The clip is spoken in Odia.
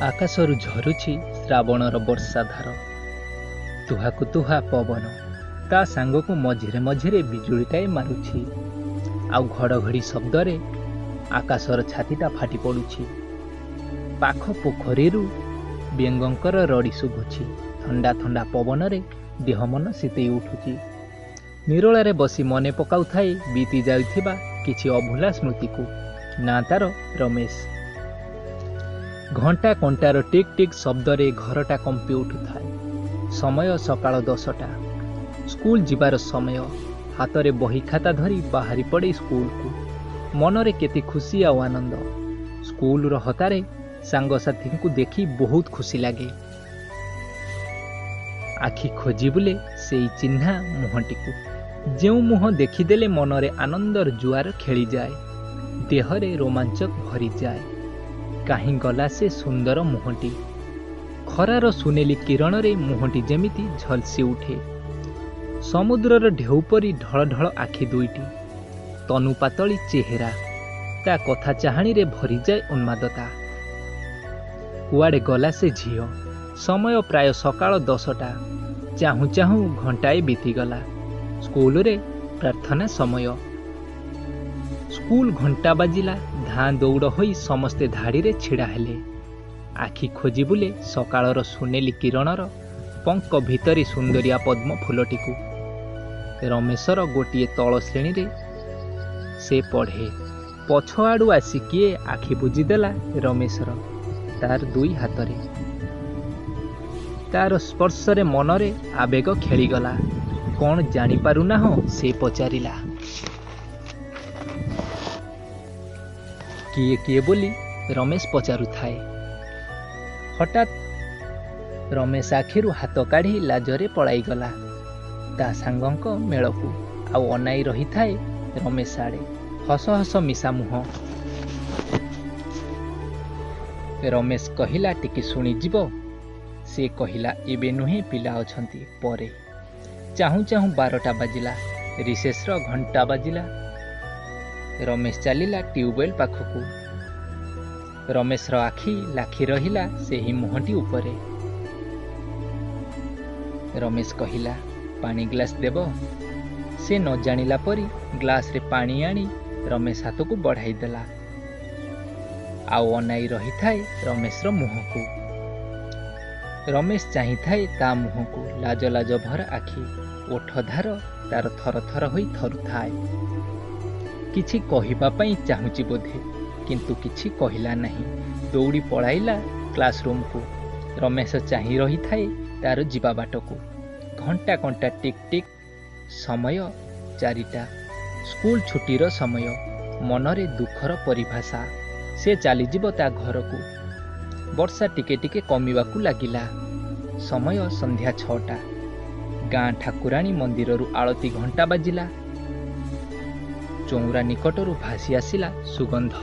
ଆକାଶରୁ ଝରୁଛି ଶ୍ରାବଣର ବର୍ଷାଧାର। ତୁହାକୁ ତୁହା ପବନ, ତା ସାଙ୍ଗକୁ ମଝିରେ ମଝିରେ ବିଜୁଳିଟାଏ ମାରୁଛି, ଆଉ ଘଡ଼ଘଡ଼ି ଶବ୍ଦରେ ଆକାଶର ଛାତିଟା ଫାଟି ପଡ଼ୁଛି। ପାଖ ପୋଖରୀରୁ ବେଙ୍ଗଙ୍କର ରଡ଼ି ଶୁଭୁଛି। ଥଣ୍ଡା ଥଣ୍ଡା ପବନରେ ଦେହ ମନ ଶୀତେଇ ଉଠୁଛି। ନିରୋଳାରେ ବସି ମନେ ପକାଉଥାଏ ବିତି ଯାଉଥିବା କିଛି ଅଭୁଲା ସ୍ମୃତିକୁ। ନାଁ ତାର ରମେଶ। ଘଣ୍ଟା କଣ୍ଟାର ଟିକ୍ ଟିକ୍ ଶବ୍ଦରେ ଘରଟା କମ୍ପି ଉଠୁଥାଏ। ସମୟ ସକାଳ 10ଟା। ସ୍କୁଲ ଯିବାର ସମୟ। ହାତରେ ବହି ଖାତା ଧରି ବାହାରି ପଡ଼େ ସ୍କୁଲକୁ। ମନରେ କେତେ ଖୁସି ଆଉ ଆନନ୍ଦ। ସ୍କୁଲର ହତାରେ ସାଙ୍ଗସାଥୀଙ୍କୁ ଦେଖି ବହୁତ ଖୁସି ଲାଗେ। ଆଖି ଖୋଜି ବୁଲେ ସେଇ ଚିହ୍ନା ମୁହଁଟିକୁ, ଯେଉଁ ମୁହଁ ଦେଖିଦେଲେ ମନରେ ଆନନ୍ଦର ଜୁଆର ଖେଳିଯାଏ, ଦେହରେ ରୋମାଞ୍ଚ ଭରିଯାଏ। କାହିଁ ଗଲା ସେ ସୁନ୍ଦର ମୁହଁଟି? ଖରାର ସୁନେଲି କିରଣରେ ମୁହଁଟି ଯେମିତି ଝଲସି ଉଠେ। ସମୁଦ୍ରର ଢେଉ ପରି ଢଳ ଢଳ ଆଖି ଦୁଇଟି, ତନୁ ପାତଳି ଚେହେରା, ତା କଥା ଚାହାଣୀରେ ଭରିଯାଏ ଉନ୍ମାଦତା। କୁଆଡ଼େ ଗଲା ସେ ଝିଅ? ସମୟ ପ୍ରାୟ ସକାଳ 10ଟା। ଚାହୁଁ ଚାହୁଁ ଘଣ୍ଟାଏ ବିତିଗଲା। ସ୍କୁଲରେ ପ୍ରାର୍ଥନା ସମୟ। ସ୍କୁଲ ଘଣ୍ଟା ବାଜିଲା। ଧାଁ ଦୌଡ଼ ହୋଇ ସମସ୍ତେ ଧାଡ଼ିରେ ଛିଡ଼ା ହେଲେ। ଆଖି ଖୋଜି ବୁଲେ ସକାଳର ସୁନେଲି କିରଣର ପଙ୍କ ଭିତରେ ସୁନ୍ଦରିଆ ପଦ୍ମ ଫୁଲଟିକୁ। ରମେଶର ଗୋଟିଏ ତଳ ଶ୍ରେଣୀରେ ସେ ପଢ଼େ। ପଛଆଡ଼ୁ ଆସି କିଏ ଆଖି ବୁଜିଦେଲା ରମେଶର ତାର ଦୁଇ ହାତରେ। ତାର ସ୍ପର୍ଶରେ ମନରେ ଆବେଗ ଖେଳିଗଲା। କ'ଣ ଜାଣିପାରୁନାହଁ? ସେ ପଚାରିଲା। କିଏ କିଏ ବୋଲି ରମେଶ ପଚାରୁଥାଏ। ହଠାତ୍ ରମେଶ ଆଖିରୁ ହାତ କାଢ଼ି ଲାଜରେ ପଳାଇଗଲା ତା ସାଙ୍ଗଙ୍କ ମେଳକୁ, ଆଉ ଅନାଇ ରହିଥାଏ ରମେଶ ଆଡ଼େ ହସ ହସ ମିଶା ମୁହଁ। ରମେଶ କହିଲା, ଟିକେ ଶୁଣିଯିବ? ସେ କହିଲା, ଏବେ ନୁହେଁ, ପିଲା ଅଛନ୍ତି, ପରେ। ଚାହୁଁ ଚାହୁଁ 12ଟା ବାଜିଲା। ରିସେସ୍ର ଘଣ୍ଟା ବାଜିଲା। ରମେଶ ଚାଲିଲା ଟ୍ୟୁବୱେଲ୍ ପାଖକୁ। ରମେଶର ଆଖି ଲାଖି ରହିଲା ସେହି ମୁହଁଟି ଉପରେ। ରମେଶ କହିଲା, ପାଣି ଗ୍ଲାସ ଦେବ? ସେ ନ ଜାଣିଲା ପରି ଗ୍ଲାସରେ ପାଣି ଆଣି ରମେଶ ହାତକୁ ବଢ଼ାଇ ଦେଲା, ଆଉ ଅନାଇ ରହିଥାଏ ରମେଶର ମୁହଁକୁ। ରମେଶ ଚାହିଁଥାଏ ତା ମୁହଁକୁ, ଲାଜ ଲାଜ ଭରା ଆଖି, ଓଠ ଧାର ତାର ଥର ଥର ହୋଇ ଥରୁଥାଏ। କିଛି କହିବା ପାଇଁ ଚାହୁଁଛି ବୋଧେ, କିନ୍ତୁ କିଛି କହିଲା ନାହିଁ। ଦୌଡ଼ି ପଳାଇଲା କ୍ଲାସରୁମକୁ। ରମେଶ ଚାହିଁ ରହିଥାଏ ତାର ଯିବା ବାଟକୁ। ଘଣ୍ଟା କଣ୍ଟା ଟିକ୍ ଟିକ୍। ସମୟ 4ଟା। ସ୍କୁଲ ଛୁଟିର ସମୟ। ମନରେ ଦୁଃଖର ପରିଭାଷା। ସେ ଚାଲିଯିବ ତା ଘରକୁ। ବର୍ଷା ଟିକେ ଟିକେ କମିବାକୁ ଲାଗିଲା। ସମୟ ସନ୍ଧ୍ୟା 6ଟା। ଗାଁ ଠାକୁରାଣୀ ମନ୍ଦିରରୁ ଆଳତି ଘଣ୍ଟା ବାଜିଲା। ଚଉଁରା ନିକଟରୁ ଭାସି ଆସିଲା ସୁଗନ୍ଧ।